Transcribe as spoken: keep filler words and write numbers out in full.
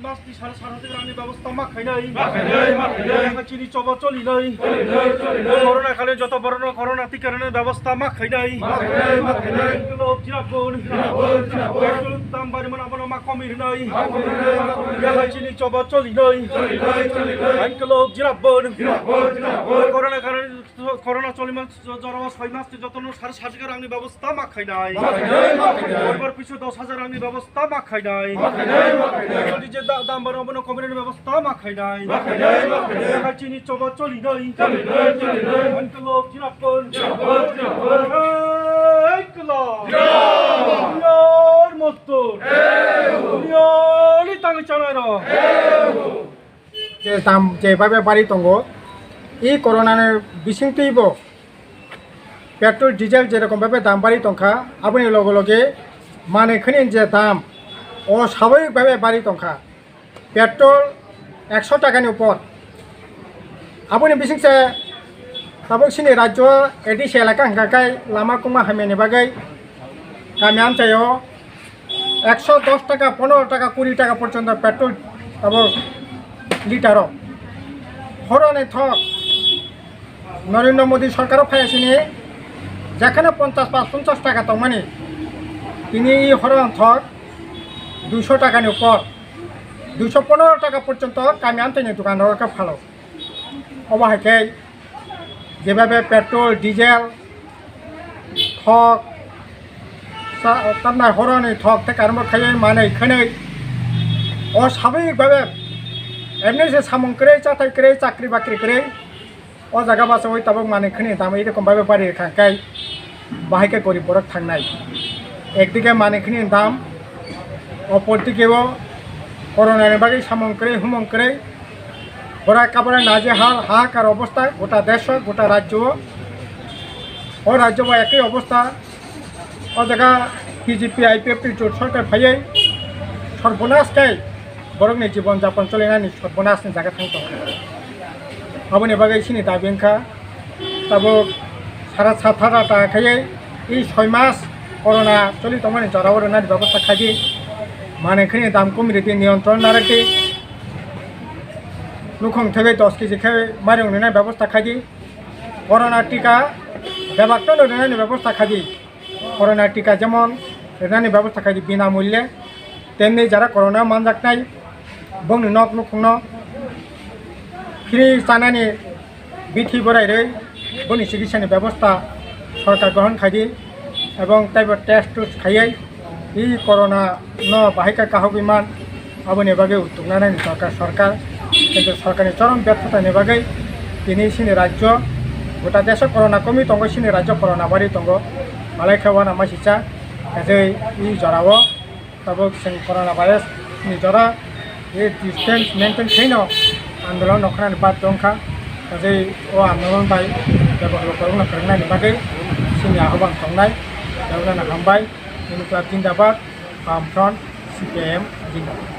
Mas ni sara sara rangni bebosta ma khainai. Ma khainai, ma khainai. Chini choba cholinai. Cholinai, cholinai. Corona kale joto borokno corona tika rwnani bebosta ma khainai. Ma khainai, ma khainai. Uncle Jirapon. Jirapon, Jirapon. Petrol dam bari mano abono ma komi rwnai. Ma komi rwnai, ma komi rwnai. Chini choba cholinai. Cholinai, cholinai. Uncle Jirapon. Jirapon, Jirapon. Corona kale Corona choliman jorao soi mas jotono sare sat hajar rangni bebosta ma khainai. Ma khainai, ma khainai. Poribar pisu dos hajar rangni bebosta ma khainai. Ma khainai, ma khainai. Petrol, diesel da-, dam baro bono komi rwnani bebosta ma khainai. Ma khainai, ma khainai. Chini choba cholinai. Cholinai, cholinai. Uncle Jirapon. Jirapon, Jirapon. Hey, uncle. Jirapon. Yar mostur. Hey. Yar ni tangi chanai ro. Hey. Je dam je babe bari tongo, i corona ni bisingtwi bo petrol, diesel je rokom babe dam bari tongkha, aboni loge loge manwi khani je dam o swababik babe bari tongkha. Petrol ekso taka ni upor. Aboni bisingse tabuk chini rajyo A D C elaka hwnkha khe lama kwma hamya ni bagwi kami amchaio ekso dos taka, pondro taka, kuri taka porjonto petrol abo litero. Horoni thok Narendra Modi sorkaro phai sini jekhane ponchash ba ponchash taka tongmani, tini i horoni thok duiso takani upor, duiso pondro taka porjonto kami amchaini dokan rok khe phalo. Obo hai khe jebabe petrol, diesel, thok, sa-, tamnai horoni thok tei karmo khaiwi manwi khwnwi. O swababik babe emni se samung kwrwi, chathai kwrwi, chakri bakri kwrwi. O jaga bachawi tabuk manwi khwnwi dam iri kom babe bari rwkha khe bahai khe gorib borok thangnai. Ekdike manwi khwnwi dam, opor dike o corona ni bagwi samung kwrwi, humung kwrwi. Bora kabara naje hal hahakar obostha gota desho, gota rajyo. O rajyo bo ekoi obostha. O jaga B J P I P F T jot sorkar phaiwi sorbonas khe borokni jibon japon cholinani sorbonas ni jaga thang tongo. Aboni bagwi chini dabi wngkha tabuk sara sathara ta khaiwi i soi mas corona choli tongmani jorao rwnani bebosta khaidi, manwi khani dam kumi rwdi, niyontron narwkdi. Nukhung thaibai dos kg khe mairung rwnai bebosta khaidi. Corona tika bebak tono rwnani bebosta khaidi. Corona tika jemon rwnani bebosta khaidi binamulye, temni jara corona manjaknai bongni nok nukhungno free chanani bithi borai rwi boni chikitsani bebosta sorkar grohon khaidi ebong teibo test test khaiwi i corona no bahai khe kahogwi man, aboni bagwi utuknani sorkar, sorkar, kintu sorkarni chorom bethatani bagwi tini chini rajyo, gota deso corona komwi tongo, chini rajyo corona bari tongo, malai khe wana masicha, kaje i jorao tabuk chwng corona virus ni jora, i distance maintain khaino andolon nokhrani bad wngkha, kaje o andolon bai bebak lukurokno kwrwngnani bagwi chini ahoban tongnai, bebak hambai. Nini club jindabad, Bamfront, C P I M jindabad.